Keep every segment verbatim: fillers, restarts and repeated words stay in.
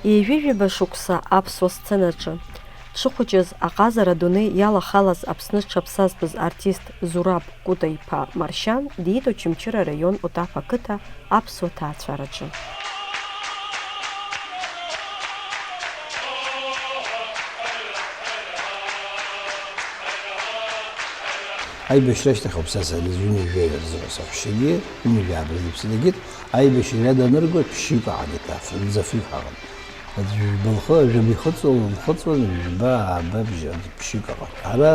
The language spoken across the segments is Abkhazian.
Ҩажәижәаба шықәса аԥсуа сценаҿы дшыхәыҷыз, аҟазара адунеи иалахалаз Аԥсны зҽаԥсазтәыз артист Зураб Кәыта-иԥа Маршьан диит Очамчыра араион Отаԥ ақыҭа аԥсуа ҭаацәараҿы. Аибашьра ашьҭахь ауп са сара ҩынҩажәа рзыҳәа саҳәшьагьы, ҩынҩажәа абыржәы иԥсы дагеит, аибашьра иаданырго ԥшьҩык аҟан иҭаацәа, ӡафҩык ҳаҟан. Аӡә жәба лхы, жәаба ихыҵуа, лхыҵуан, жәба, ааба, бжьы, ԥшьҩык аҟан. Ара,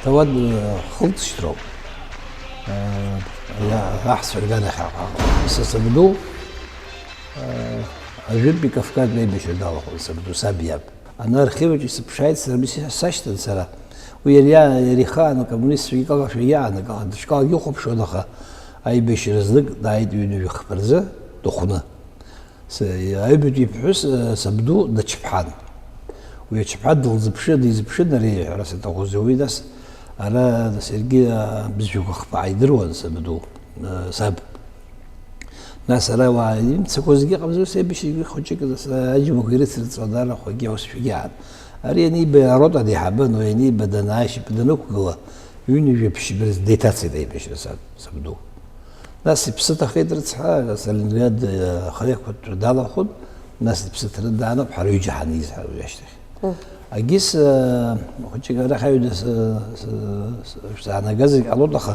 ҭауад, хылҵшьҭроуп. Аҳцәа рганахь аҟан. Са сабду, ажәытәтәи Кавказ аибашьра далахәын, сабду, саб иаб. Ана архиваҿ исыԥшааит сара, сашьҭан сара. Уи иара, иара ихаан акоммунистцәа икалашәа иаанакылан, дышкалак ихәаԥшуан, аха аибашьра знык дааит ҩынҩажәи хԥа рзы дыхәны. С-, аҩбатәи иԥҳәыс, э, сабду дачԥҳан. Уи ачԥҳа дылзыԥшын, дизыԥшын, ари ҳәарас иаҭахузеи, уи нас ара саргьы, а, бызшәақәа хԥа ааидыруан сабду, э, саб. Нас ара уаа имцақәа зегьы ҟамзар, сеибашьрагьы хәыҷык, нас аџьмақәа ирыцырҵуан, арахәагьы аусшәагьы аан. Ари аниба, арота деиҳабын, уи аниба данааишьап данықәгыла, ҩынҩажәи ԥшьба рзы деиҭацеит аибашьра саб, сабду. Нас иԥсы ҭахеит рыцҳа, Сталинград, э, ахаирқәа далахәын, нас иԥсы ҭаны даанап, ҳара ҩыџьа ҳаниз ҳара уи ашьҭахь. Мм. Агьыс, э, хәыҷык арахь аҩны с-, с-, с-, саанагазар ҟалоит, аха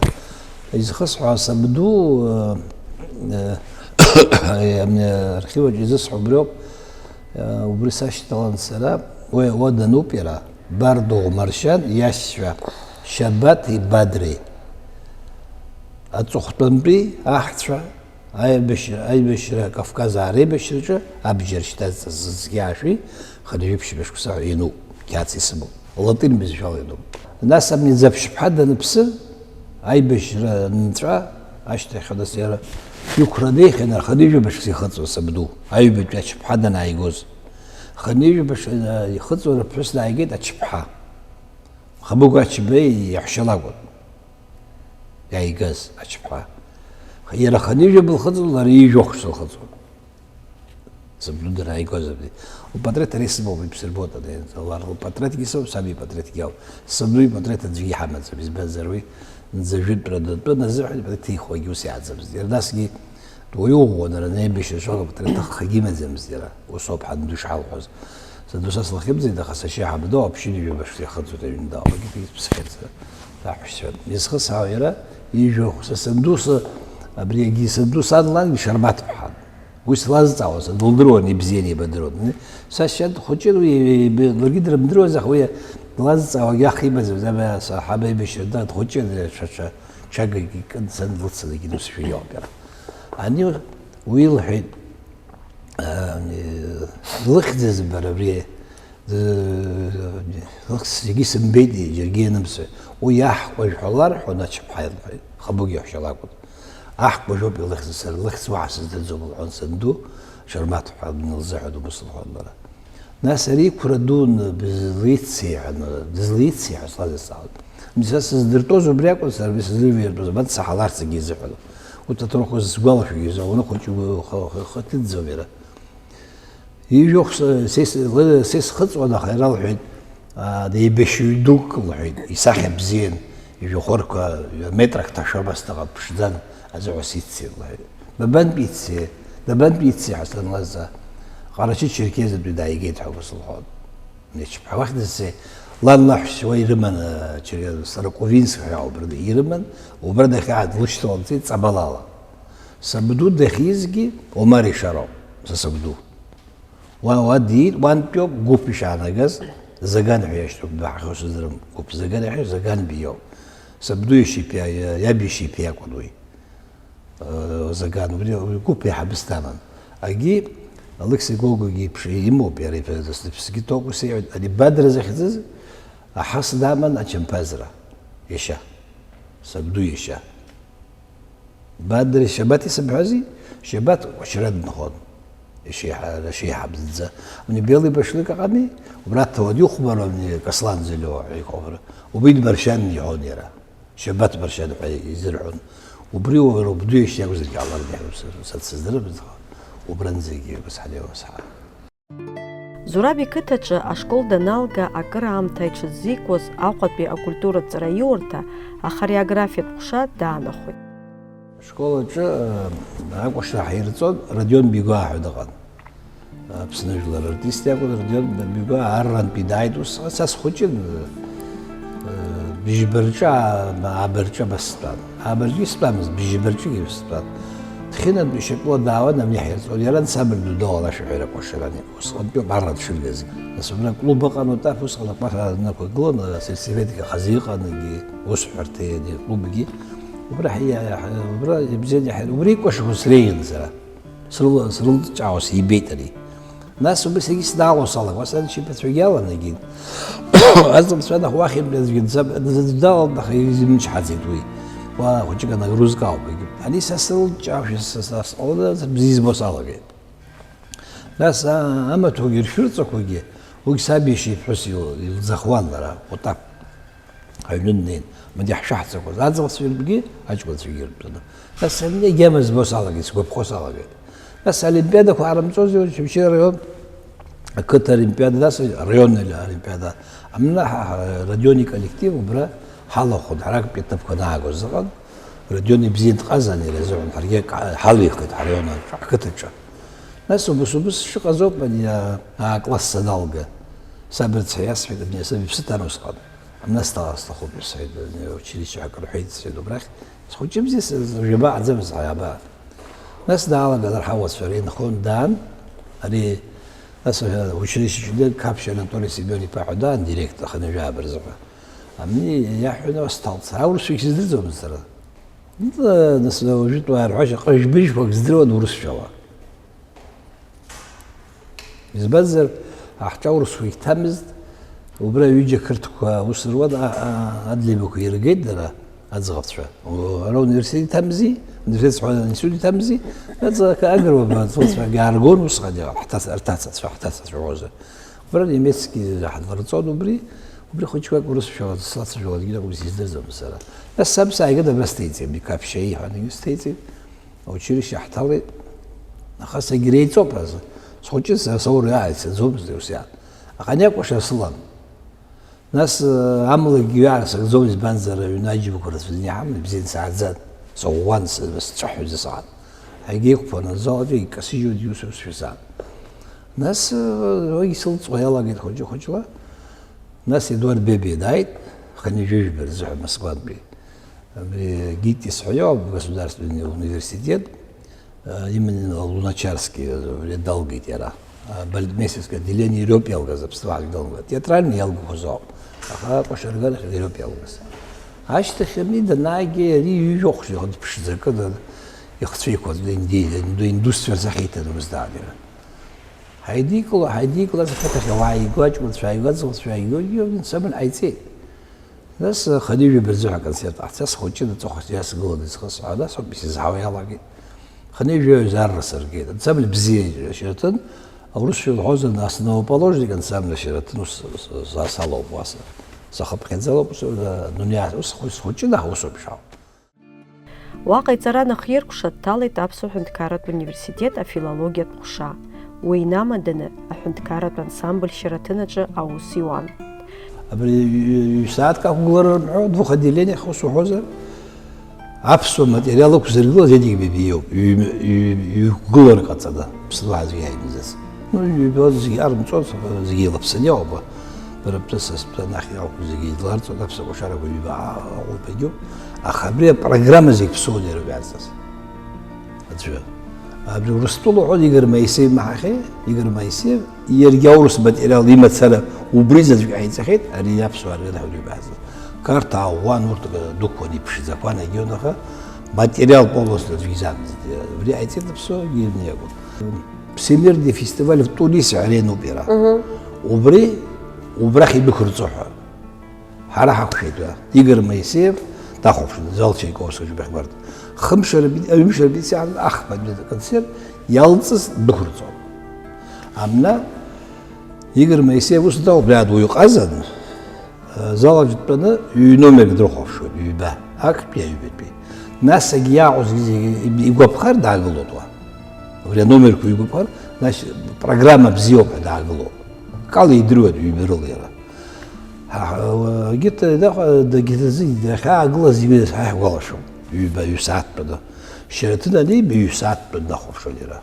изхысҳәааз сабду, э, э, архиваҿ изысҳәо убриоуп, э, убри сашьҭалан сара, уи ауадануп иара, Бардыӷә Маршьан иашьцәа Шьабаҭи Бадреи, аҵыхәтәантәи аҳцәа, Аибашьра, аибашьра, Кавказаа реибашьраҿы абџьар шьҭазҵаз зыцкьаашәи хынҩажәи ԥшьба шықәса ҳәа иануп, қьаадс исымоуп. Латин бызшәала иануп. Нас абни Ӡаԥшьԥҳа даныԥсы, аибашьра нҵәа ашьҭахь, нас иара иқәра неихьан, хынҩажәи ԥшьба шықәса ихыҵуан сабду, аҩбатәи ачԥҳа данааигоз. Хынҩажәи ԥшьба шықәса ихыҵуан, аԥҳәыс дааигеит ачԥҳа. Хабыгә Ачба иаҳәшьа лакәын. Иааигаз ачԥҳа. Иара хынҩажәи ԥшьба лхыҵуан, лара ҩажәи хәшәы лхыҵуан. Сабду данааигоз абри. Лпатреҭ ара исымоуп, ибсырбоит, ани, лара лпатреҭгьы сымоуп, саб ипатреҭгьы ауп. Сабду ипатреҭ аӡәгьы иҳамаӡам, избанзар уи нӡажәытәра датәын азыҳәан ипатреҭ ҭихуагьы ус иааӡамызт. Иара насгьы Дуаҩы ӷәӷәа, дара неибашьра шәала, ҭыхгьы имаӡамызт иара, ус ауп ҳанду ишҳалҳәоз. Саду са слахьымӡеит, аха сашьа ҳабду аԥшьынҩажәа баша ихыҵуеит аҩны даауагеит, иԥсхьаӡа, аҳәшьцәа. Изхысҳәаау иара, ижәҩахә са санду, са, абри агьы санду сан лангьы Шармаҭ ԥҳан. Уи слазҵаауан, са дылдыруан, ибзианы ибадыруан. Сашьа дхәыҷын, уи, ларгьы дрымдыруаз, аха уи длазҵаауагь аха имаӡамызт, абра саҳаба аибашьра дхәыҷын, ҽа, ҽа, ҽагагьы икын, сан длыцын, егьи дусшәа иоуп иара. Ани Уи лҳәеит, а, лыхьӡ збар абри, ы, лыхьӡ зегьы сымбеит, џьаргьы ианымсҳәа. Уи аҳкәажә ҳәа ларҳәон, ачыԥҳаи лҳәеит, Хабыгә иаҳәшьа лакәын. Аҳкәажә ауп илыхьӡыз, сара лыхьӡ уаҳа сыздырӡом лҳәон санду, Шармаҭ ҳәа лзыҳәан убыс лҳәон лара. Нас ари иқәра дуун бызлеицеи ҳәа, дызлеицеи ҳәа слазҵаауан. Са сыздыртәоз убри акәын, сара сыздырҩртәыз, абант саҳаларц егьи изыҳәан. Урҭ аҭоурыхқәа сгәалашәогьы изы, ауны хәыҷы хы-, хы-, хы ҭыӡӡом иара. Ижәохә с-, се с-, лы-, се схыҵуан, аха иара лҳәеит, а, деибашьҩы дук лҳәеит, исахьа бзиан, ижәҩахырқәа метрак ҭашәа убас даҟа ԥшӡан, азыҳәа сиццеит лҳәеит. Бабантә иццеи, дабантә иццеи ҳәа санлазҵаа, Ҟарачы-Черкезатәи дааигеит ҳәа ус лҳәон. Ичԥҳа уахь дызцеи, лан лаҳәшьцәа уа ирыман, а, Чер-, Старокувинск ҳәа ауп рыда ирыман, убра дахьаа длышьҭалан дцеит Ҵабалала. Сабду дахьизгьы Омар Ишароуп, са сабду. Уа, уа диит, уантәиоуп, гәыԥ ишаанагаз, Заган ҳәа иашьҭоуп, дҳахьоу сыздырам, гәыԥ Заган иаҳәо, Заган биоуп. Сабду иашьа иԥа, иа-, иаб иашьа иԥа иакәын уи. Э, Заган, убри, убри гәыԥ еиҳабыс даман. Агьи, Алықьса Гогогьы иԥш-, имоуп, иара иԥа-, дас-, дыԥсгьы ҭоуп, ус иҳәоит. Ани Бадра захьӡыз, аҳас даман ачампазра, иашьа. Сабду иашьа. Бадреи Шьабаҭи сымҳәази? Шьабаҭ Кәачара дынхон. Ишеиҳа-, ишеиҳаб зынӡа. Ани Белый башлык аҟами? Убра дҭауад ихәмаруан, ани Каслан Зелио ҳәа ихәмаруан. Убри дмаршьан иҳәон иара. Шьабаҭ маршьан ҳәа изырҳәон. Убри уара убду иашьа иакәзаргьы ҟаларан, иаҳәон, са, са дсыздырам, аха. Убранӡагьы убас ҳанеиуа сҳа. Зураб иқыҭаҿы ашкол даналга акыраамҭа иҽыззикуаз Аҟәатәи акультуратә ҵараиурҭа ахореографиатә ҟәша даанахәеит. Ашкол аҿы акәашара ҳирҵон, Родион Бигәаа ҳәа дыҟан. Аԥсны жәлар артист иакәын Родион Бигәаа, аррантәи дааит усҟан, са схәыҷын, бжьба рҿы, ааба рҿы абас стәан. Ааба рҿы истәамызт, бжьба рҿыгьы стәан. Дхьынантәи шьапыла даауан, абни ҳирҵон, иара ансамбль ду доуалашәа ҳәа иракәашаран. Усҟантәи ауп арра дшыргазгьы. Нас убра клуб ыҟан, утаф усҟан акәаҳәа нақәгылан, асельсовет ихазы иҟан, егьи усҳәарҭеи ани клубгьы. Убра ҳи-, ҳи-, убра ибзиан иаҳа-, убра икәашахо среиӷьын сара. Срыл-, срылҿаауа сибеит ари. Нас убас егьи снаало салагеит, ас ани шьапацәагьы аланагеит. Аҵымцәа нах уахь имтәазгьы дзаб-, дзаӡәдалан, аха изымчҳаӡеит уи. Уа хәыҷык анагрузка ауп егьи. Ани са срылҿаашәа са, са сҟаланы бзиа избо салагеит. Нас, аа, амаҭәагьы ршәырҵақәагьы, уигь саб иашьа иԥҳәыс ил-, илӡахуан лара, Ҟәатаԥ. Аҩны днеин, мыди ҳшәаҳҵақәаз, аӡӷабцәа ртәгьы, аҷкәынцәагьы ртәаны. Нас саргьы агьама збо салагеит, сгәаԥхо салагеит. Нас олимпиадақәа ҟарымҵози, Очамчыра араион ақыҭа олимпиада, нас араионный олимпиада. Амна ҳа, ҳа, Родион иколлектив убра ҳалахәын, ҳара актәи аҭыԥқәа анаагоз ыҟан. Родион ибзиан дҟазан иара изыҳәан, ҳаргьы ак-, ҳалихит ҳараион аҿы, ҳқыҭаҿы. Нас убас-убас шыҟаз ауп ани а-, А-класс саналга. Саб рыцҳа иасҳәеит, абни асаби иԥсы ҭан усҟан. Амна сҭала сҭахуп, сҳәеит, ани училище акыр ҳәеит, сҳәеит, убрахь. Схәыҷыбзиа с-, с-, жәаба аӡамыз ҳаиаба. Нас даалаган рҳауацәа рынхон, даан, ари, нас, э, училище ҷыда Қаԥшь Анатоли Семион-иԥа ҳәа даан, директор, хынҩажәа бырзыҳәа. Амни иаҳәон, ус сҭалт сара, аурысшәагь сыздырӡомызт сара. Ны-, нас уажәытәуаа рҳәашьа ҟыжә-быжәқәак здыруан урысшәала. Избанзар, аҳҿаурсқәа иҭамызт, убра ҩыџьа қырҭқәа аус руан, а-, а-, адлеибақәа иргеит дара, аӡӷабцәа. О, ара университет иҭамзи, университет сҳәон, институт иҭамзи, аӡӷаб агыруа бацәа иааргон усҟан, иа-, ҳҭац-, рҭацацәа, ҳҭацацәа уҳәозар. Убра немецки ҳлырҵон убри, убри хәыҷқәак урысшәала слацәажәалакгьы акәым сиздырӡом сара. Нас саб сааиган абра сҭеиҵеит, Бикаԥшьа иҳәан, сҭеиҵеит. Аучилишьче ҳҭалеит, аха сагьреиҵоуп азы. Схәыҷыз саур иааицаӡомызт ус иаан. Аха ани акәашара сылан. Нас, э, амлагьы ҩаара сагӡом, избанзар, аҩны аџьабақәа рацәаӡаны иҳаман, ибзианы сааӡан, сыӷәӷәан, сы-, сцәаҳәаӡа саан. Ҳаигьы иқәԥон, азал аҿы икасыжьуан, иусурсшәа саан. Нас, э, уигь сылҵуа иалагеит хәыҷы-хәыҷла. Нас Едуард Бебиа дааит, хынҩажәижәба рзыҳәа Москвантәи. Абри ГИТИС ҳәа иоуп, государственный университет, э, именно Луначарский, э, далгеит иара. А, балетмейстерское отделение ироуп иалгаз, аԥсуаа далгеит. Театральный иалгақәаз ауп. Аха акәашаргарахь ироуп иалгаз. Ашьҭахь ани данаагьы ари ҩажәа хәшәы дыԥшӡакы, ихцәеиқәа, инди-, индустриа рзы ҳиҭан, ус даан иара. Ҳаидикыла, ҳаидикылаз ақыҭахь ауаа ааигәа, аҷкәынцәа ааигәа, аӡӷабцәа ааигәа, ансамбль ҟаиҵеит. Нас, э, хынҩажәи бырзыҳәа аконцерт ҟаҳҵеит, схәыҷын, аҵыхәа иасгыланы исхысҳәааны, нас ауп исызҳауа иалагеит. Хынҩажәаҩыс арра сыргеит. Ансамбль бзиа ашьаҭын, аурысшәа лҳәозар, основоположник ансамбль ашьаҭын ус, ус, ус, ас алоуп, уа са-, сахыԥхьаӡалоуп, ус, э, дунеи ас-, ус схәы-, схәыҷын, аха усоуп ишаауа. Уаҟа иҵара анахиркәша, дҭалеит Аԥсуа ҳәынҭқарратә университет афилологиатә ҟәша. Уи инамаданы аҳәынҭқарратә ансамбль Шьараҭын аҿы аус иуан. Абри ҩ-, ҩ-, ҩ-сааҭк ақәгылара рымҳәо, двух отделениях ус уҳәозар, аԥсуа материал ықәзыргылаз Едик Бебиа иоуп, ҩ-, ҩ-, ҩ-, ҩ-, ҩ-, гылара ҟаҵаны, ԥсуа аӡәгьы иааимнаӡац. Ну, ҩба зегьы арымҵоз, зегьы еилаԥсаны иҟоуп. Бара бтәы, са стәы, анахь иҟақәоу зегьы еиларҵоит, аԥсуа кәашарақәа ҩба аҟоуп егьоуп. Аха абри апрограмма зегь ԥсуан иара убри иаҵаз. Аӡәы. Абри Урыстәыла уҳәоит, Игорь Моисеев имаҳахьеи, Игорь Моисеев, иаргьы аурыс материал имацара убри заҵәык ҟаиҵахьеит, ари аԥсуаа ргәы ҳәа ҩба аҵаз. Қарҭ ааӷәӷәан, урҭ дықәлан, иԥшӡақәан, егьиу, аха материал полностью аӡәгьы изамызт. Убри ҟаиҵеит аԥсуаагьы ирны иакәын. Всемирный фестиваль в Тунисе ҳәа ари ануп иара. Мгм. Убри, убрахь идәықәырҵо ҳәа. Ҳара ҳақәшәеит уа. Игорь Моисеев дахәаԥшуан, зал Чайковски џьбахьбарҭ. Хымш репети-, ҩымш репетициа аан, ахԥатәи аконцерт иалҵыз дәықәырҵон. Амна, Игорь Моисеев ус дауп, иаат уаҩ ҟазан, зал аҿы дтәаны ҩ-номерк дрыхәаԥшуеит, ҩба, актәи аҩбатәи. Нас егьи иааҟоу зегьы, зегьы игәаԥхар даагылоит уа. Убри аномерқәа игәаԥхар, нас программа бзиоуп ҳәа даагылоуп. Акала идыруеит ҩбарыла иара. Ҳа, ҳа, егьырҭ даха-, дагьы-, дахьаагылаз имҩа ҳа иаҳгәалашәом. Ҩба, ҩсааҭтәаны. Шьараҭын аниба, ҩсааҭтәаны дахәаԥшуан иара.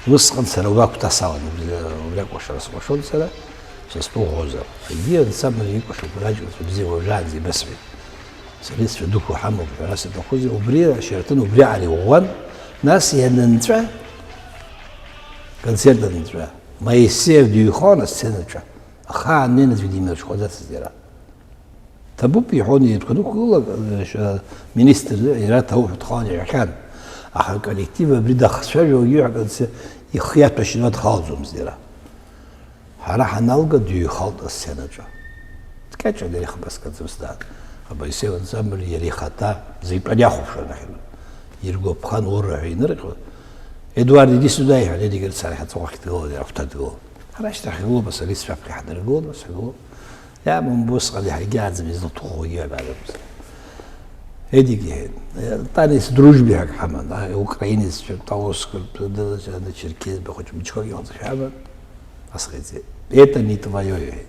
Усҟан сара уа агәҭа салан, убри, убри акәашара скәашон сара, са стәы ӷәӷәазар. Егьи ансамбль икәашо аҷкәынцәа бзиа уажәраанӡа ибасҳәеит. Сара исцәа дуқәа ҳамоуп ҳәа, ара саҭахузеи, убри Шьараҭын убриаҟара иӷәӷәан, нас ианынҵәа, концерт анынҵәа, Моисеев дыҩхалан асценаҿы, ахаан днеины аӡәгьы димырҽхәаӡацызт иара. Ҭабуп, иҳәон, иҭәқәа нықәгыла, э, ш-, министр иара ҭабуп ҳәа дхалан иҳәахьан, аха аколлектив абри дахцәажәо, иҳәа-, ихы иаҭәашьны дхалаӡомызт иара. Ҳара ҳаналга, дыҩхалт асценаҿы. Дкьаҿын иара ихаԥыц даан. Абаисеи ансамбль иара ихаҭа зегь тәан иахәаԥшуан ахьынтә. Иргәаԥхан, ура ҳәа инырҟьон. Едуард, иди сюда, иҳәан, Едигьы рцара ҳаҵәахә ахь дгылан, иара ахәҭа дгылан. Ҳара ашьҭахь ҳгылоуп, асолистцәа аԥхьа ҳдыргылон, ҳгылоуп. Иамам усҟан иаҳагьы аӡын изылҭаху уигьы абаракәыз. Едигьы иҳәеит, танец дружбы ҳәа ак ҳаман, а, украинеццәа, таурскқәа, черкесцәа, хәыҷ-мыҷқәак иҟаҵашәа аман. Асҟаиҵеит. Это не твоё, иҳәеит.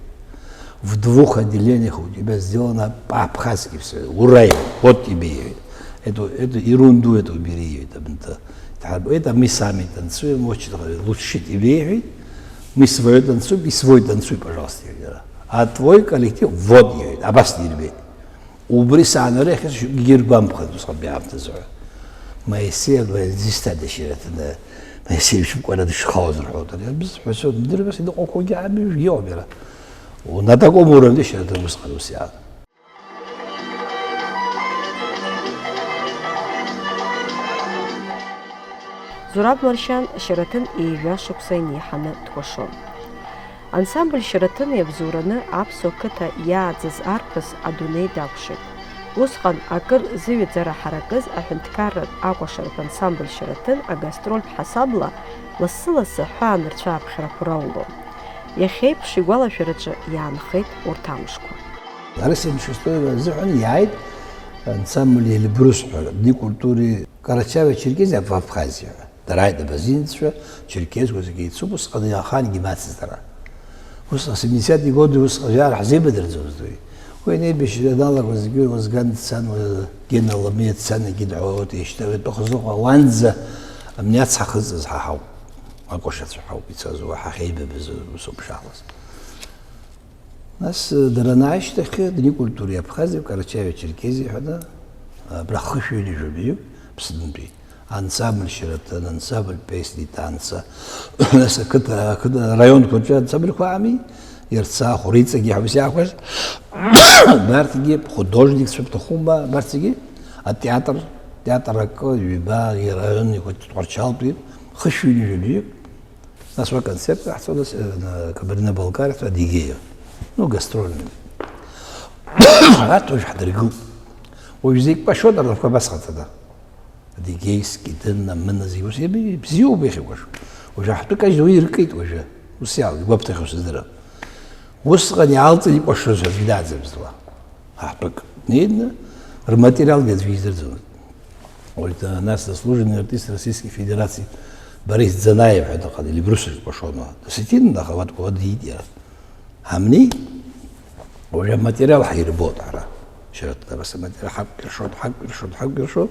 В двух отделениях у тебя сделано по-абхазски всё. Ура, вот тебе, иҳәеит. Эту, эту ерунду эту убери, иҳәеит, абнты. Это мы сами танцуем, очень лучше тебе, иҳәеит. Мы своё танцуем, и свой танцуй, пожалуйста, иҳәеит. А твой коллектив, вот, иҳәеит, абас дирбеит. Убри саанарыхьыз шьоукгьы иргәамԥхеит усҟантәи аамҭазы ҳәа. Моисеи Абаианӡа исҭада Шьараҭын, Моисеи ишәымкәа ара дышхауаз рҳәоит. Ари абызҳәа сымдыруа, сидыҟақәагьы аами, жәгьы иҟоуп иара. На таком уровне Шьараҭын усҟан ус иаан. Зураб Маршьан Шьараҭын ҩажәа шықәса инеиҳаны дкәашон. Ансамбль Шьараҭын иабзоураны аԥсуа қыҭа иааӡаз арԥыс адунеи дакәшеит. Усҟан акыр зыҩаӡара ҳаракыз аҳәынҭқарратә акәашаратә ансамбль Шьараҭын агастрольтә ҳасабла лассы-лассы аҳәаанырцә ааԥхьарақәа раулон. Иахьеиԥш игәалашәараҿы иаанхеит урҭ амшқәа. Арыси Мишустовеи рзыҳәан иааит ансамбль Эльбрус ҳәа, Дни культуры Карачаево-Черкесии в Абхазии ҳәа. Дара ааит абазинцәа, черкесқәа зегьы еицуп, усҟан ахаангьы имацызт дара. Усҟан семидесятые годы усҟан жәар ҳзеибадырӡомызт уи. Уи анеибашьра далагоз зегьы Уазган дцан, уа Гена Ламиа дцан, егьи дҳәауеит, еишьҭалеит Пахазыҟәа, уанӡа амни ацҳа хызҵаз ҳа ҳауп. Акәашацәа ҳауп ицаз, уа ҳахьеибабаз усоуп шаҳлаз. Нас, дара анааишьҭахь, Дни культуры Абхазии Карачаево-Черкесии ҳәа, абра хышәҩык-жәаҩык Аԥснынтәи. Ансамбль Шьараҭын, ансамбль песни, танца. Нас ақыҭа, ақыҭа, араионқәа рҿы ансамбльқәа ами, Ерцахә, Риҵагьы ҳәа ус иаақәаз. Абарҭгьы художникцәа бҭахума, абарҭ зегьы атеатр, театр акы, ҩба, араионқәа Тҟәарчалтәи, хышәҩык-жәаҩык. Нас уа концерт ҟаҳҵон, нас, э, на Кабардино-Балкариа, Адыгеиа. Ну, гастрольный. Арҭ уажә ҳдыргылт. Уажә зегь кәашоит, рлапқәа абас ҟаҵаны. Адыгеи, Скидын, Амына зегь ус еибы-, бзиоуп иахьыкәашо. Уажәы ҳтәы кажьуа иркит уажәы. Ус иаал, игәаԥҭахьоу сыздырам. Усҟан иаалҵын икәашоз аӡәгьы дааӡамызт уа. Ҳтәык неины, рматериалгьы аӡәгьы издырӡомызт. Уажәы, нас заслуженный артист Российской Федерации Борис Дзанаев ҳәа дыҟан, Эльбрусаҿ дкәашон уа. Досетин, аха уа дкәа диит иара. Ҳамнеи, уажәы аматериал ҳаирбоит ҳара. Шьараҭын абас аматериал ҳақәиршоит, ҳақәиршоит, ҳақәиршоит.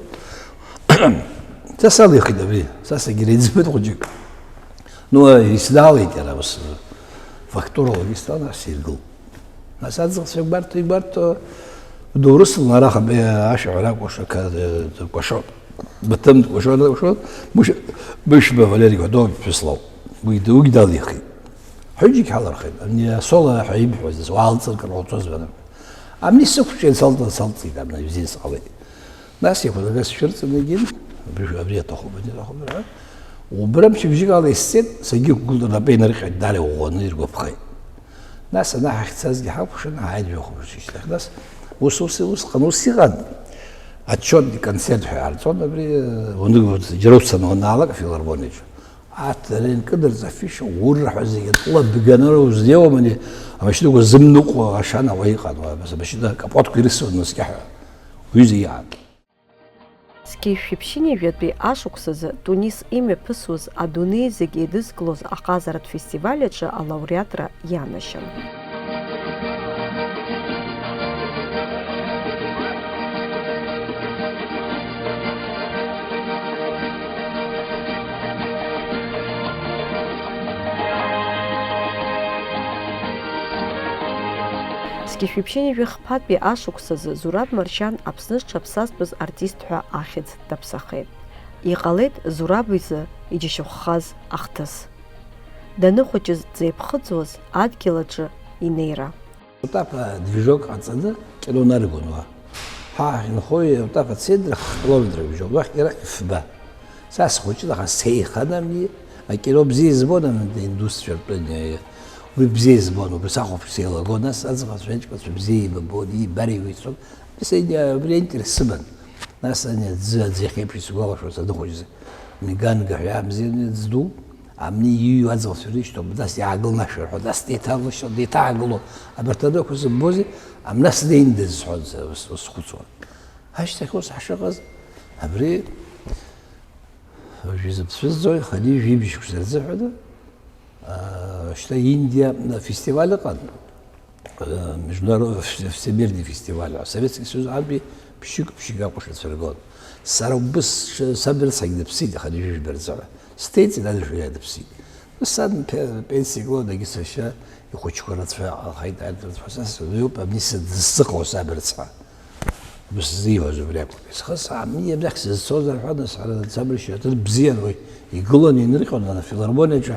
Са салихит абри, са сагьыреиҵбеит хәыҷык. Ну, иснаалеит иара ус, фактурала иснаалан, ас иргылт. Нас аӡӷабцәа гәарҭо, игәарҭо, дурыслан арахь абри ашәаҳәара акәашо, ка-, кәашо, баҭым дкәашо, дкәашо, Мышь-, Мышьба Валери Годов иԥҳәыс лоуп. Уигь, уигь далихит. Ҳҩыџьагь ҳалырхит. Ани асоло ҳәа ибҳәоз, уаалҵыр кыр ҟалҵозма? Ани сықәҿиан, салҵ-, салҵит, абна ибзиан сҟалеит. Нас иақәнагаз сшәырҵаны егьин, абри, абри аҭахуп, абри аҭахуп, ҳәа. Убра мчыбжьык ала исцеит, сагьықәгылт, рнапы инарҟьеит, дара иӷәӷәаны иргәаԥхеит. Нас ана ҳахьцазгьы ҳакәхшан, ҳааит жәохә шьҭахь. Нас ус, ус, усҟан ус иҟан, отчетный концерт ҳәа иҟарҵон, абри, э, уаныгәыдҵа, џьара уцаны уанаалак афилармониаҿы. Аҭара инкыдырҵ афиша урра ҳәа зегьы тәыла бганара узнеиуам, ани амашьынақәа зымныҟәо ашана уа иҟан, уа, абас амашьына акапотқәа ирысуан наскьаҳәа. Уҩыза иҟан. Зқьи жәшәи ԥшьынҩажәатәи ашықәсазы Тунис имҩаԥысуаз адунеи зегь еидызкылоз аҟазаратә фестиваль аҿы алауреатра ианашьан. Зқьи жәшәи ԥшьынҩажәи хԥатәи ашықәсазы Зураб Маршьан Аԥсны зҽаԥсазтәыз артист ҳәа ахьӡ даԥсахеит. Иҟалеит Зураб изы иџьашьахәхаз ахҭыс. Даныхәыҷыз дзеиԥхыӡуаз адгьыл аҿы инеира. Утафа движок ҟаҵаны кино наргон уа. Ҳа ҳахьынхо Утафа центр хә-километрак бжьоуп, уахь арахь фба. Са схәыҷын, аха сеиханаргьы, акино бзиа избон, аиндустриа ртәы, уи бзиа избон, убри сахәаԥш сеилагон, нас аӡӷабцәа, аҷкәынцәа бзиа еибабон, иибар еиуеицәан. Нас убри аинтерес сыман. Нас ани аӡы, аӡы иахьеиԥш исгәалашәоз, саныхәыҷыз, Миганга ҳәа иаамзеи ани аӡы ду, амни иҩу аӡӷабцәа рышьҭоуп, нас иаагыл нашәа рҳәо, нас деиҭалышьҭ-, деиҭаагыло, абарҭ адәақәа зымбози, амнас неиндаз сҳәон, с-, с-, схәыцуан. Ашьҭахь ус ҳшыҟаз, абри уажәы изыԥсәызӡои, хынҩажәи жәибжь шықәса рзыҳәаны, аа, шьҭа Индиа фестиваль ыҟан, аа, международный ф-, всемирный фестиваль, Советский Союз антәи ԥшьҩык, ԥшьҩык акәашацәа ргон. Сара убыс ш-, саб рыцҳагь дыԥсит, хынҩажәи жәба рзыҳәа. Сҭеиҵеит, адыршәа дыԥсит. Сан пе-, пенсиа игылан, егьи сашьа ихәыҷқәа рацәа ҟалахеит, арҭ рацәа са сыҩуп, абни сыдызсыхуа саб рыцҳа. Убыс ззиҳәаз убри акәын. Схы саамни абрахь сызцозар ҳәа, нас ҳара дцамыршьа, аҭыр бзиан уи. Игылан, инырҟьон, ана афилармониаҿы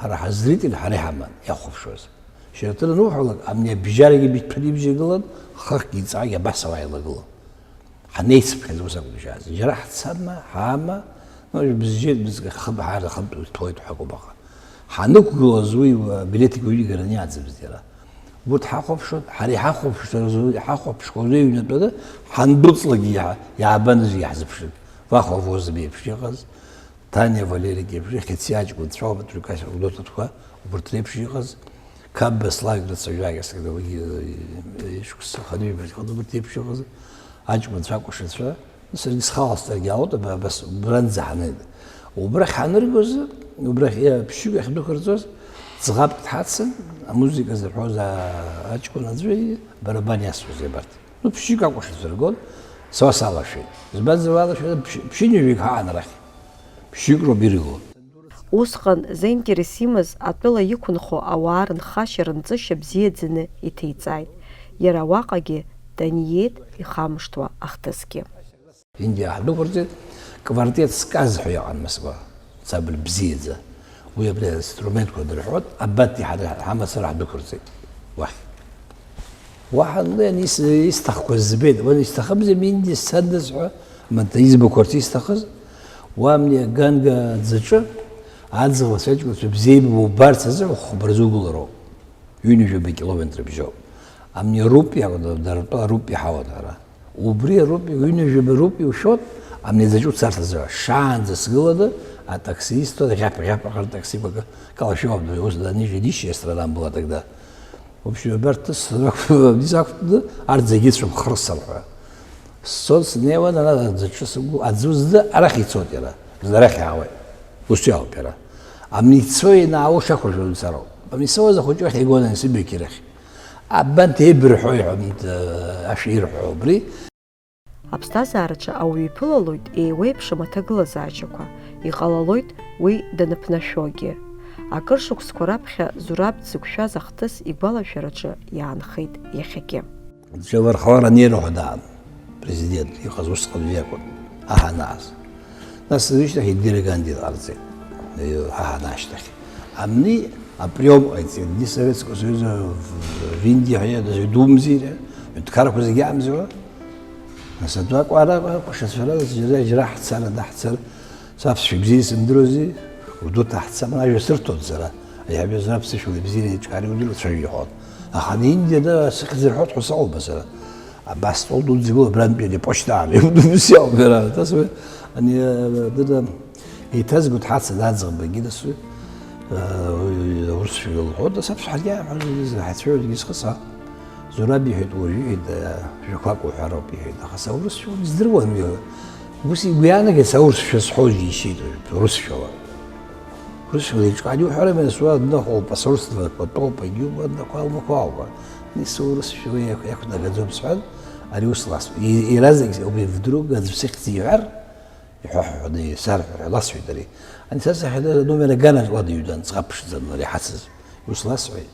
ҳара ҳазритель ҳара иҳаман, иахәаԥшуаз. Шьарҭыр ануҳәалак, амни абжьарагьы быҭәԥаны ибжьы игылан, хыхьгьы ҵаҟагьы абас ауаа еилагылан. Ҳанеицыԥхьаӡа ус акәын ишааз. Џьара ҳцама, ҳаама, ну, бызшәеит, бызшәа хыб-, ҳара хынтә уҭәуеит ҳәа акәым аха. Ҳанықәгылоз уи, билеҭ игәы игараны иааӡамызт иара. Урҭ ҳахәаԥшуан, ҳара иҳахәаԥшуаз, ҳахәаԥшуаз уи ҩнатәаны, ҳандәылҵлакгьы иаҳ-, иаабан аӡәы иаҳзыԥшын. Вахо Возб иеиԥш иҟаз, Ҭаниа Валерик иеиԥш, Хьыци аҷкәынцәа, Патриқәа Гәдоуҭатәқәа, убарҭ реиԥш иҟаз, Қапба Славик рацәажәагьы, асакра уигьы, ишықәса хынҩажәи жәба рҟны убарҭ реиԥш иҟаз, аҷкәынцәа акәашацәа, саргьы схала сҵаргьы аалоит, аба-, абас убранӡа ҳанеит. Убрахь ҳаныргоз, убрахь, иа-, ԥшьҩык ахьдәықәырҵоз, ӡӷабк дҳацын, амузыка зырҳәоз а-, аҷкәын аӡәы барабан иасуаз абарҭ. Ну, ԥшьҩык акәашацәа ргон, сара салашәеит. Избанзар, уалашәеит, ԥшь-, ԥшьынҩажәик ҳаан арахь. Ԥшьҩык роуп ирыго. Усҟан заинтерес имаз атәыла иқәынхо ауаа рынхашьа-рынҵышьа бзиаӡаны иҭеиҵааит. Иара уаҟагьы даниеит ихамышҭуа ахҭысгьы. Индиа ҳдәықәырҵеит, квартет Сказ ҳәа иҟан Москва, ансамбль бзиаӡа. Уи абри аинструментқәа дырҳәоит, абат иҳа-, ҳамацара ҳдәықәырҵеит уахь. Уаҳа ани ис-, исҭахқәаз збеит, уан исҭахымзи Минди сцандаз ҳәа, Манта избақәарц исҭахыз, уа амни Ганга аӡаҿы аӡӷабцәа аҷкәынцәа бзиа иббо убарц азы хәба рзы угылароуп. Ҩынҩажәаба километр бжьоуп. Амни Рупи акәын, дара ртәы Рупи ҳауан ара. Убри Рупи, ҩынҩажәаба Рупи ушәот, амни аӡаҿы уцарц азы. Шаанӡа сгыланы, атаксист, ӷьаԥ-ӷьаԥ ртаксиқәа, Калашников ус данижи нищая страна была тогда. В общем, абарҭ срақәтәаны, арҭ зегьы цәымӷхарц сарҳәа. Сцон, снеиуан, ара аӡаҿы сықәгыл, аӡы узды арахь ицоит иара, зны арахь иаауеит. Ус иауп иара. Амни цо ианаауа шақәыршәаны ицароуп. Амни соуаз ахәыҷы ахь игон ансибеки рахь. Абанҭ еибырҳәо иҳәон, ашәа ирҳәо убри. Аԥсҭазаараҿы ауаҩы иԥылалоит еиуеиԥшым аҭагылазаашьақәа, иҟалалоит уи даныԥнашәогьы. Акыр шықәсқәа раԥхьа Зураб дзықәшәаз ахҭыс игәалашәараҿы иаанхеит иахьагьы. Џьавархалар анеира ҳәа даан, президент иҟаз усҟан иакәын, ҳа ҳанааз. Нас ишьҭахь Индира Ганди ҟарҵеит, ҳа ҳанаашьҭахь. Амни априом ҟаиҵеит, ди Советского Союза в, в Индии ҳәа иадыз идумзи, ҳәынҭқарқәа зегьы аамзи уа. Нас адәы акәара, акәашацәа рыла џьара, џьара ҳцара, даҳцар, саԥсшәа бзиа исымдыруази, удуҭ ҳцама, ажәа сырҭон сара. Аиҳабы Зураб сышәала ибзианы иҿкаара удыруа цәажәа иҳәон. Аха ани Индиа ана сыхьӡ рҳәоит ҳәа сыҟоума сара? Абас стол дуӡӡа игылоу абрантәи ани аԥошьҭа аан иудумсиа ауп иара. Тас уи, ани, э, дыда, Еиҭазго дҳацын аӡӷабгьы дасу, э, урысшәа лҳәоит, нас аԥсуа ҳаргьы ҳаиҳәоит, ҳацәажәоит, егьи схы са. Зураб иҳәеит, уажәы иҳәеит, э, жәақәак уҳәароуп иҳәеит, аха са урысшәа здыруан, ус игәы иаанагеит, са урысшәа сҳәо џьишьеит, урысшәала. Урысшәала еиҿкаан иуҳәарами, нас уа дныҟәоуп, асурсла кәатоуп, егьи уа днақәа алмақәа ауп. Ани са урысшәала иақә-, иақәнагаӡом сҳәан, ари ус ласҳәеит. И-, иаразнак убри вдруг аӡә сыхьӡ иҳәар, иҳәа-ҳәа ҳәа исарҳәар ҳәа ласҳәеит ари. Ани са сахьада номер аганаҿ уа дыҩуан, ӡӷаб ԥшӡан лара иҳацыз. Ус ласҳәеит.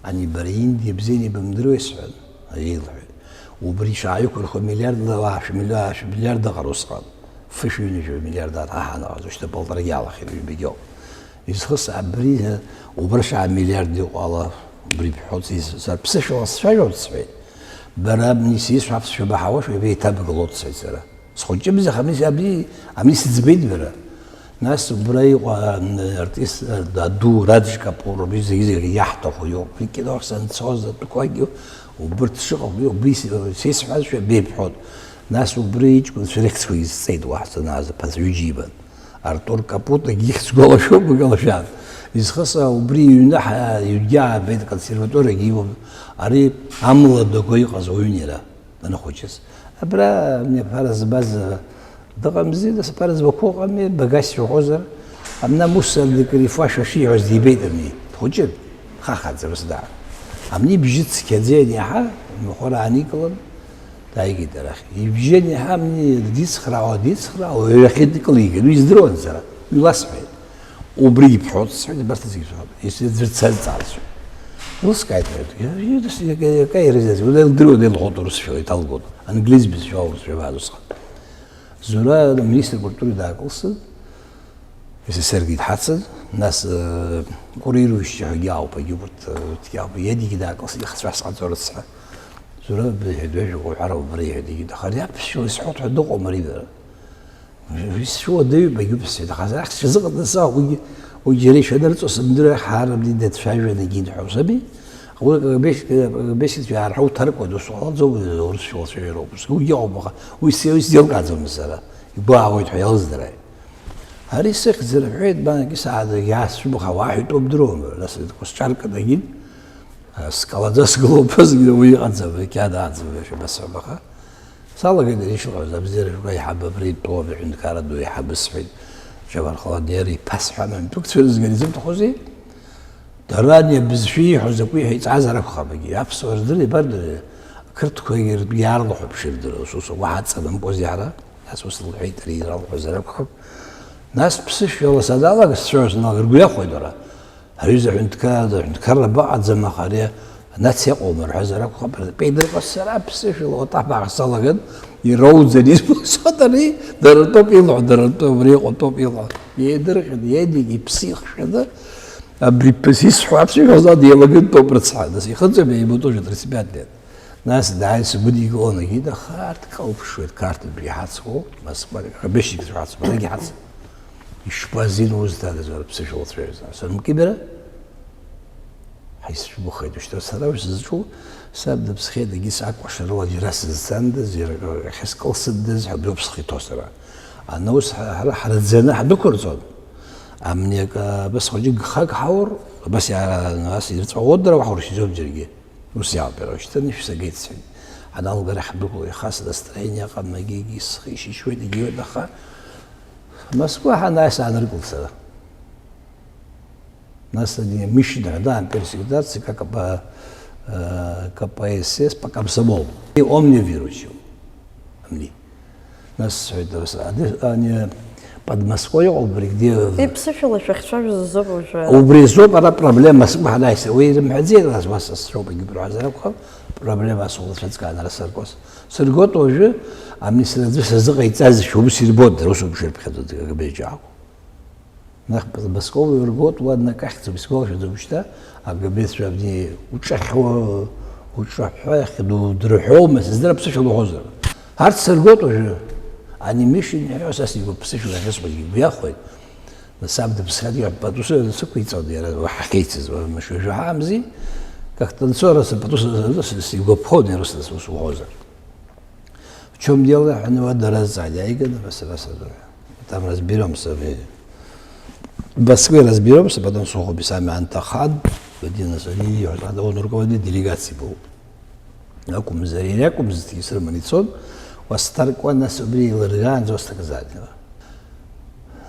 Ани бара Индиа бзианы ибымдыруеи сҳәан, ари лҳәеит. Убри шааиқәырхо миллиардла, аашәа миллиа-, аашәа миллиард ыҟан усҟан. Фышәи ҩынҩажәа миллиард аҭаҳан аҟаз, уажәшьҭа полтора иалахеит, ҩбагьоуп. Изхыс абри, убра шаа миллиард иҟала, убри бҳәоит, сара ԥсышәала сцәажәоит сҳәеит. Бара абни сисҳәап сшәабаҳауашәа, еиҭабгалоит сҳәеит сара. Схәыҷымзи, аха абни, абни, абни сыӡбеит бара. Нас убра иҟоу, а, артист, а, аду, Радж Капур, убри зегьы-зегьы иаҳҭаху иоуп. Уи кино ахь санцоз атәқәагьы убырҭ шыҟоу, убри, убри сисҳәазшәа беибҳәоит. Нас убри иҷкәынцәа рыхьӡқәагьы сҵеит уаҳа санааз, аԥацәа ҩыџьа ибан. Артур Капутагьы ихьӡ гәалашәома, гәалашәан. Изхыс, а, убри иҩны ҳа-, ҩнгьы аабеит, аконсерваториагьы имоуп. Ари амла дагәа иҟаз уаҩын иара. Данахәыҷыз. Абра абни аԥара збаз, э, дыҟамзи, нас аԥара збақәоу ыҟами, багас шәыҟозар. Абна Муса Декрифа шәа шиҳәоз дибеит абни. Дхәыҷын, дхахаӡа, ус даара. Абни бжьы цқьаӡа ианиаҳа, имахәар ааникылан, дааигеит арахь. Ибжьы аниаҳа, абни дицхраауа, дицхраауа, ҩахьынтә икылигеит. Уи издыруан сара, уи ласҳәеит. Убри ибҳәоит, сҳәеит, абарҭ зегьы шәҳәоит. Исыӡбарц саҵәуеит. Илыскааит, иа-, иа-, иа-, иа-, иа-, иа-, иа-, уи илдыруан, илҳәоит урысшәала, иҭалгон. Англиз бызшәа аурысшәа бааз усҟан. Зура аминистр культуры даакылсын, С С С-гьы дҳацын, нас, э, курирующий ҳәагьы ауп, егьи урҭ, э, урҭгьы ауп, иадагьы даакылсын, ихцәа сҟаҵо рыцҳа. Зура быҳәеит, ҩажәа уҳәара убра иҳәеит, егьи, аха ари аԥсшәала исҳәоит ҳәа дыҟоума ари бара? Исшәуадаҩуп, егьуп сҳәеит, аха арахь сшазыҟаҵаз саҳ-, уигьы, уигьы иара ишәанырҵо сымдыруа, ҳаарабни дацәажәан егьи дҳәо сами? Уи акагабешьк-, акагабешькцәа иаарҳәо уҭаркуа дус уҟалаӡом, урысшәа уацәажәароуп. Ус уигьы ыҟоуп, аха уи се-, уи сзеилкааӡомызт сара. Игәаауеит ҳәа иалыздыраҩ. Ари сыхьӡ рҳәеит, банагьы саадагь аасцәымӷ ауаа ҳәа итәоуп дыруама, нас сҿаркын агьын, скалаӡа сгылоуп, азгьы уи иҟаӡам, иқьаад ааӡам, ишәа басҳәап, аха. Салагеит ари ишыҟаз, абзиара шәҟәы аиҳабы абра итәоу аҳәынҭқарра ду аиҳабы сҳәеит, Џьабар Халадиар иԥа сҳәан, аҩнтәықәцәа рызгара изымҭахузеи? Дара ани абызшәа ииҳәо закәи ҳәа иҵаазар акәхап, егьи аԥсуаа рдыр, ибар дырҩа, ақырҭқәагьы ртәы иаарлахәаԥшыр дырҩа, ус, ус, уаҳа ҵабымҟозеи ҳара, нас ус лҳәеит, ари иралҳәозар акәхап. Нас ԥсышәала саналага, сцәажәо саналага, ргәы иахәоит дара. Аҩыза аҳәынҭқарра, аҳәынҭқарра баҟаӡам, аха ари анациа иҟоума рҳәазар акәхап, пеидырҟа сара аԥсышәала уаҭахбаах салаган, ироуӡан избо схадари, дара ртәоуп илҳәо, дара ртәы убри иҟоуп, тәоуп илҳәо. Еидырҟьан, иеидигеит иԥсы ихшәаны, абри ԥыс исҳәо аԥсышәала деилаган тәоуп рыцҳа, нас ихыҵәеит, ему тоже тридцать пять лет. Нас дааин сгәыдикылон, егьи, аха арҭ кылԥшуеит, Қарҭынтәгьы ҳацхо, Москвагьы, Хабешьчик ҳацхо, арагьы ҳацхо. Ишԥазин узҭадаз уара ԥсышәала уцәажәоз? Сырмкьыбера? Ҳаицәымыӷхеит, ушьҭа сара уи сызҿу, саб дыԥсхеит, егьи сакәашарыла џьара сызцандаз, иара иахьа скылсындаз ҳәа убриоуп схы иҭоу сара. Ана ус ҳа-, ҳара ҳраӡаны ҳдәықәырҵон. Амни акы, абас хәыҷык гхак ҳаур, абас иа-, ас ирҵәаӷәо дара уаҳуршьӡом џьаргьы. Ус иаауп, иара ушьҭан ишәсагеит, сҳәеит. Ҳаналгара ҳдәықәло, ихас настроение ыҟам, егьигьы схы ишьышьуеит, егьиуеит, аха Москва ҳанааи сааныркылт сара. Нас ани Мишин ҳәа даан, первый секретарь ЦК КП, э, К П С С по комсомолу. И он мне выручил. Амни. Нас сҳәеит, ас-, ани, ани Подмосковье иҟоуп, абри где Иԥсышәала шәахьцәажәоз азоуп уажәы. Убри азоуп ара проблема, сымҳанаиса, уи ирымҳәаӡеит, нас уа са сроуп, егьи бырҳәазар акәхап, проблема асулацәа ҵкаан ара сыргоз. Сыргоит уажәы, амни сара аӡәы сазыҟаиҵазшәа, ус ирбоит, дара усоуп шырԥхьаӡо, КГБ џьаҳақәа. Нас Подмосковье иргоит, уа днакахьӡом, исгәалашәаӡом шьҭа, АГБ-цәа абни уҿахьуа, уҿаҳәа иахьыдудырҳәоума, сыздыр аԥсышәала уҳәозар. Арҭ сыргоит уажәы. Ани Мишин иҳәо са сигәаԥ-, ԥсышәала ахьысҳәогьы игәы иахәоит. Нас саб дыԥсхьан, иҳәа, пату сы-, сықәиҵон иара, уаҳа ахьеицыз, уа мышәажәа ҳаамзи, как танцора сы-, пату сы-, сы-, сы-, сигәаԥхон иара, ус, ус уҳәозар. В чём дело? Ҳәа уа дара зҵаан, иааиганы, абас, абас, абас. Там разберемся, мы. Баскы разберемся, потом сухо писами антахан, один из, они, он руководит делегацией был. Акәымзар, иара иакәымзҭгьы срыманы ицон, уасҭаркуа, нас убри еилыргаанӡа уасҭак азааит.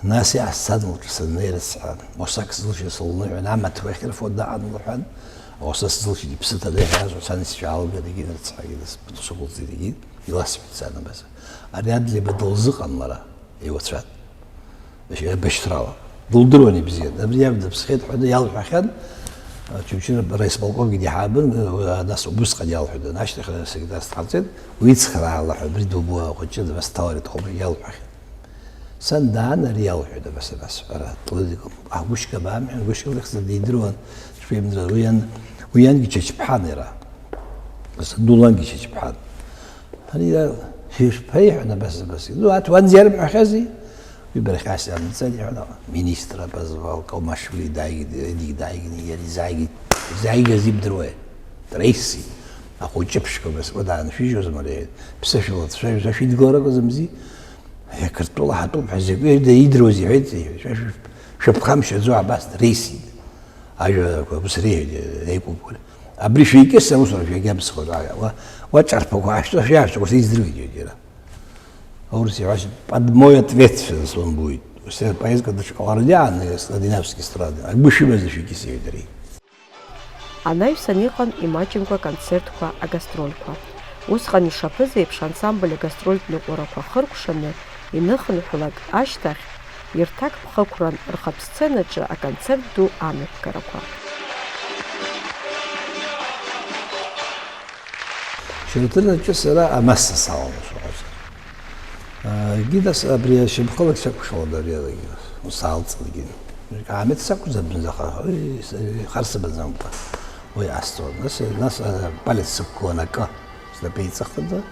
Нас иаасцан лҿы саннеи рыцҳа, уасак сзылшьыз сылныҳәан, амаҭ уахь ирфо даан лҳәан, уаса сзылшьит иԥсы ҭада иаҳәаз, усан исшәаалган егьи рыцҳагьы дысԥыҭ сықәылҵеит егьи, иласҳәеит сан абаза. Ари Адлеиба дылзыҟан лара, еиуацәан. Башьрала. Дылдыруан ибзиан. Абри иаб дыԥсхьеит ҳәа иалҳәахьан, Очамчыра раисполкомгьы диҳабын, нас убысҟан иалҳәеит, ашьҭахь асекретарс дҟарҵеит, уицхраала ҳәа, абри дубо ахәыҷы дыбасҭалар иҭахуп ҳәа иалҳәахьан. Сан даан ари иалҳәеит, абас, абас, ара, Тлыдиков, а, Гәышька баамҳәан, Гәышька лыхьӡ дидыруан, шәеимдыруан, уи иан, уи иангьы Чачԥҳан иара. Дулангьы Чачԥҳан. Ари иара, шәишԥеиҳәон абас, абас. Ну, аҭ уанӡа иарымҳәахьази? Уи бара хьаас иаанымҵан, иҳәон, министр абаза Каумашвили дааигеит, Едик дааигеит, иара изааигеит, изааигаз ибдыруеи? Трейси, ахәыҷы ԥшқа, абас, уа дааншәыжьуазма, иҳәеит, ԥсышәала дшәажәа, шәа шәидгылар акәӡамзи? Е, Қырҭтәыла ҳатәуп ҳәа закәи идыруаз, иҳәеит, шәа шәыԥхамшьаӡо абас, трейсит. Ажәақәа ус реиҳәеит, еикәымкәа. Абри шәикьыса аусура шәагьамсхоит, ара, уа, уа ҿарԥақәа аашәҵо, шәиашәҵо, ус издыруеит, иҳәеит иара. Аурыс иҳәашьа, под мой ответственность он будет. Ус иара поездка дышҟаларгьы аан, скандинавский страны, агәы шәымазар шәикьыса, иҳәеит ари. Анаҩсан иҟан имаҷымкәа аконцертқәа, агастрольқәа. Усҟан ишаԥыз еиԥш, ансамбль агастрольтә ныҟәарақәа хыркәшаны иныхынҳәлак ашьҭахь, ирҭак ԥхықәран рхатә сценаҿы аконцерт ду амҩаԥгарақәа. Шьаҭанаҿы сара амасса салалашо ҟазар. Егьи нас абри ашьамхылак сакәшалон ари алагьы, ус аалҵынгьы. Аамеҭ сакәӡам зынӡа, аха, ой, ихарсымаӡамкәа уи асҵон. Нас, нас, а, палец сықәгылан акы, снапеиҵыхны,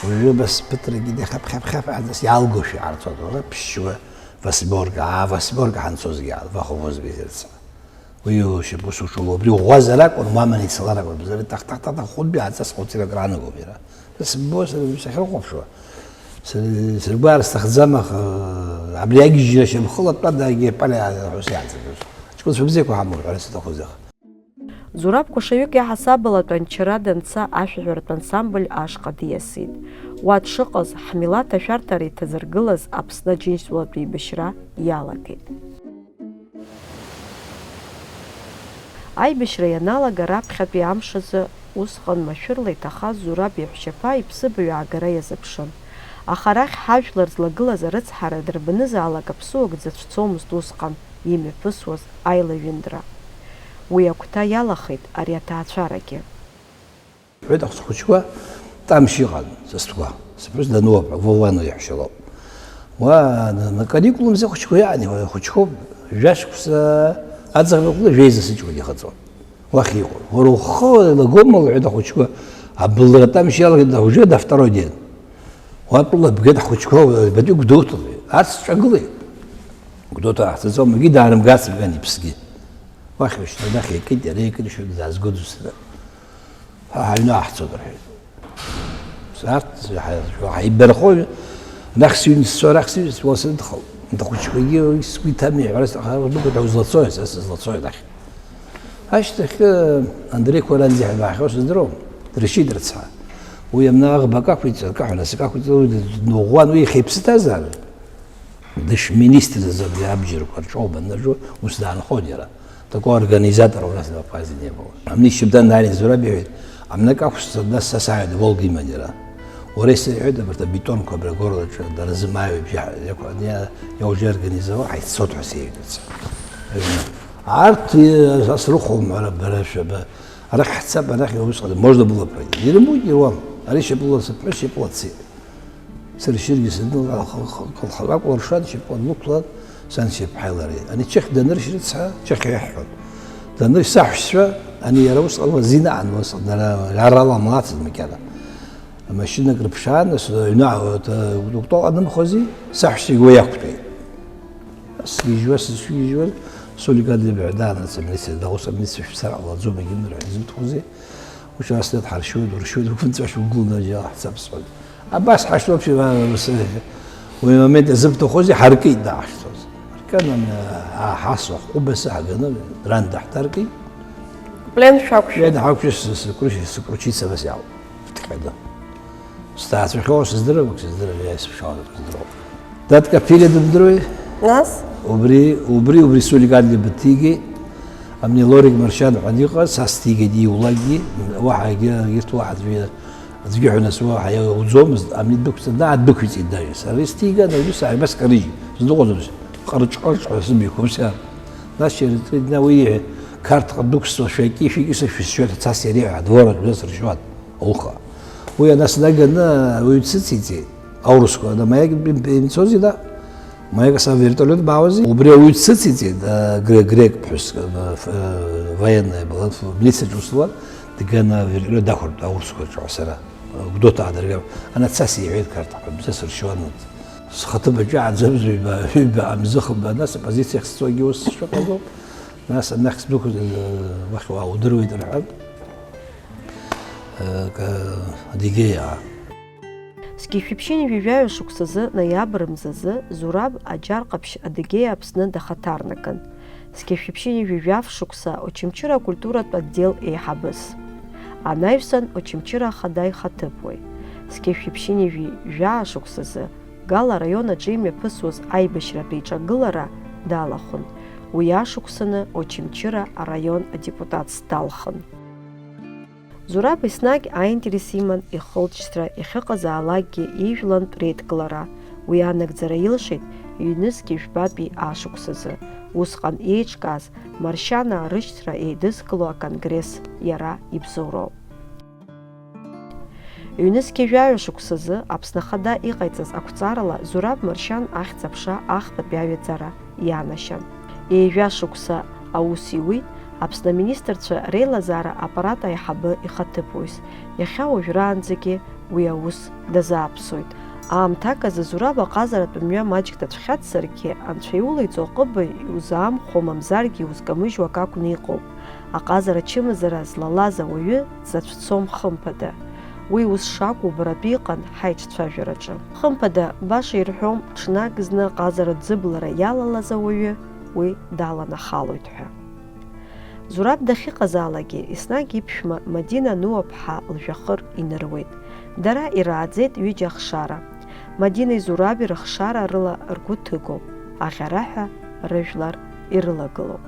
уажәы абас ԥыҭракгьы хьаԥ-хьаԥ-хьаԥ ҳәа нас иаалгошәа иаарҵон, уара ԥшьшьуа восьмерка, аа, восьмерка ҳанцозгьы аалва, хәыҷызбеи зырца. Уи ушьапы сушало, убри ӷәӷәазар акәын, маман ицалар акәын, бзари тах-тах-тах-тах хәынтәи ааҵас хәыцрак раанагом иара. Сымбо, сара сахьрыхәаԥшуа. Сара, сыргәаар сҭахӡам, аха, абри агьежьра шьамхыла тәадагьы пале ҳәа сиаҵагылоит. Ҷкәынцәа бзиақәа ҳамоуп, ҳәа саҭахузеи аха. Зураб Кәашаҩык иаҳасабала Тәанчара данца ашәаҳәаратә ансамбль ашҟа диасит. Уа дшыҟаз, ҳмилаҭ ашәарҭара иҭазыргылаз Аԥсны Аџьынџьтәылатә еибашьра иалагеит. Аибашьра ианалага раԥхьатәи амш азы, усҟан машәырла иҭахаз Зураб иаҳәшьаԥа иԥсыбаҩ аагара иазыԥшын. Аха арахь ҳажәлар злагылаз арыцҳара дарбанызаалак аԥсуак дзацәцомызт усҟан имҩаԥысуаз аилаҩынтра. Уи агәҭа иалахеит ари аҭаацәарагьы. Ҳәеит, ахәыҷқәа, тамшь иҟан, са стәқәа. Сыԥҳәыс дануап ҳәа, Вовано иаҳәшьа лоуп. Уа, на, на каникулы мза ахәыҷқәа иаани, уа, ахәыҷқәоуп, жәашықәса аӡӷаб иҟны жәеиза сыҷкәын ихаҵон. Уахь иҟоуп. Уара ухы еилагома, лҳәеит ахәыҷқәа, абылра тамшь иалагеит, уже до второй день. Уа тәыла бгеит ҳхәыҷқәа, батәи Гәдоуҭа, арҭ сҿагылеит. Гәдоуҭа аахҵәаӡом, егьи даарымгарц бган иԥсгьы. Уахь ушьҭа, нахь икит, иара икит, шәа дазгәыдуцара. Ҳа ҳаҩны аҳцоит, рҳәеит. Арҭ ҳа-, ҳаибархо, нахь сыҩны сцо, арахь сыҩны сцо, сыдхалт. Анҭ ахәыҷқәагьы сгәы иҭами, ҳәа, сҭахар, дукәа ҳәа узлацои, са сызлацои, нахь. Ашьҭахь, Андреи Қәаранӡиа ҳәа даахьоу сыздыруам, дрышьит рыцҳа. Уи амна аӷба акы ақәиҵеит, акы ҳәа насык ақәиҵеит, уи дныӷәӷәан, уи ихеиԥсы ҭазаарын. Дышминистрыз абри абџьарқәа рҿоума аныржу, ус даанхон иара. Такого организатора у нас в Абхазии не было. Амни шьыбдан нарин зураб иҳәеит, амнак ақәсҵа, нас са сааҩуеит, Волга иман иара. Уара исырҳәеит, абарҭ абетонқәа абри агорла аҿы дара зымааҩ бжьаҳәа иақәа-, иа-, иа уже организовал, ҳаиццот ҳәа сеиҳәеит. Арҭ, э, са срыхәом, ара бара шәаба. Арахь ҳцап, арахь иусҟан, можно было пройти. Ирымуит, ируам. Ари шьапыла сыԥҳәыс шьапыла дцеит. Сыршьыргьы сыдныл, лхы-, лхы-, лхы-, лакәлыршан, шьапыла днықәлан, сан шьапҳаи лареи. Ани чехь даныршь рыцҳа, чехь иаҳҳәон. Даныршь саҳәшьцәа, ани иара усҟан уа зинаан, уа сҟан, ара, ара ламлацыз макьана. Амашьынак рыԥшаан, нас, аҩны аҳ-, т-, гәтола анымхози, саҳәшьцәагьы уа иақәтәеит. Сгьежьуа, сызшәгьежьуаз, Солик Адлеиба ҳәа даанаҵ амилициа даус, амилициа шәцар ҟалаӡом, егьымдыр ҳәа изымҭахузеи? Уи ас дадҳаршьуеит, уршьуеит, уқәынҵәашьа угыланы аџьал ҳцап сҳәоит. Абас ҳашьҭоуп, шәа-, ус, уи амомент азыбҭахузеи, ҳаркит дааҳшьҭуаз. Канан, аҳасо ҳҟәыбаса ҳганы, ран даҳҭаркит. Плен шәақәшәеит. Ианаҳақәшәа сыкручи сабас иаауп. Ҭҟьада. Сҭаацәахьоу сыздырам, ак сыздырам, иааисԥшаауан ак сыздыруам. Дад Каԥилиа дымдыруеи? Нас? Убри, убри, убри сулиган дыбыҭигеит. Амни Лорик Маршьан ҳәа иҟаз, са сҭигеит иулакгьы, уаҳа егьырҭ уаҳа аӡәы, аӡәгьы ҳәа нас уаҳа иауӡомызт, амни дықәҵа, даа дықәиҵеит даже. Сара исҭиган, аҩны сааибаскарыжьит, сныҟәаӡом, ҟырҿ-ҟырҿ ҳәа сымҩақәа ус иаан. Нас иара дна уи иҳәа, Қарҭҟа дықәсҵо шәаки, шәики са шәысшьоит, цас иара иҳәа, адвор аҿы сыршьуан, ауха. Уи анас даганы уаҩ дсыциҵеит, аурысқәа, ана маиак имцози да? Маиак аса вертолет баауази? Убри ауаҩ дсыциҵеит, а, гре-, грек ԥҳәыс, а, ф-, а, военный была, ф-, милицаҿ ус луан, дганы авертолет дахәартә аурысқәа ҿаҳәа сара. Гәдоуҭа аадыргар, ана цас иҳәеит Қарҭҟа, бза сыршьуан. Схаҭыԥ аҿы ааӡамыз ҩба, ҩба амзы хымба, нас апозициахь сцогьы ус сшыҟаӡоуп. Нас анахь сдәықәыз, уахь уаа удыруеит рҳәан, Адыгеиаа. Зқьи жәшәи ԥшьынҩажәи жәаҩа шықәсазы, ноиабр мзазы, Зураб Аџьар Ҟаԥшь Адыгеиа Аԥсны дахаҭарнакын. Зқьи жәшәи ԥшьынҩажәи жәаф шықәса Очамчыра акультуратә отдел еиҳабыс. Анаҩсан Очамчыра ахада ихаҭыԥуаҩ. Зқьи жәшәи ԥшьынҩажәи жәаа шықәсазы Гала араион аҿы имҩаԥысуаз аибашьратә еиҿагылара далахәын. Уи ашықәсаны Очамчыра араион адепутатс далхын. Зураб еснагь аинтерес иман ихылҵшьҭра иахьыҟазаалакгьы ижәлантә реидкылара. Уи анагӡара илшеит ҩнызқьи жәбатәи ашықәсазы, усҟан еиҿкааз Маршьанаа рышьҭра еидызкыло аконгресс иара ибзоуроуп. Ҩнызқьи жәаҩа шықәсазы Аԥсны Ахада иҟаиҵаз ақәҵарала Зураб Маршьан ахьӡ-аԥша ахԥатәи аҩаӡара ианашьан. Ҩажәа шықәса аус иуит Аԥсны аминистрцәа реилазаара аппарат аиҳабы ихаҭыԥуаҩс, иахьа уажәраанӡагьы уи аус дазааԥсоит. Аамҭак азы Зураб аҟазаратә мҩа маҷк дацәхьаҵзаргьы, Анцәа иулеиҵо аҟыбаҩ иузаамхәо мамзаргьы иузкамыжьуа акы акәны иҟоуп. Аҟазара ачымазара злалаз ауаҩы дзацәцом хымԥада. Уи ус шакәу убаратәы иҟан ҳаиҿцәажәараҿы. Хымԥада, баша ирҳәом, ҽнак зны аҟазара ӡыблара иалалаз ауаҩы уи даланахалоит ҳәа. Зураб дахьыҟазаалакгьы, еснагь иԥшәма Мадина Нуаԥҳа лжәҩахыр иныруеит. Дара ирааӡеит ҩыџьа ахшара. Мадинеи Зураби рыхшара рыла ргәы ҭыгоуп, аӷьараҳәа рыжәлар ирылагылоуп.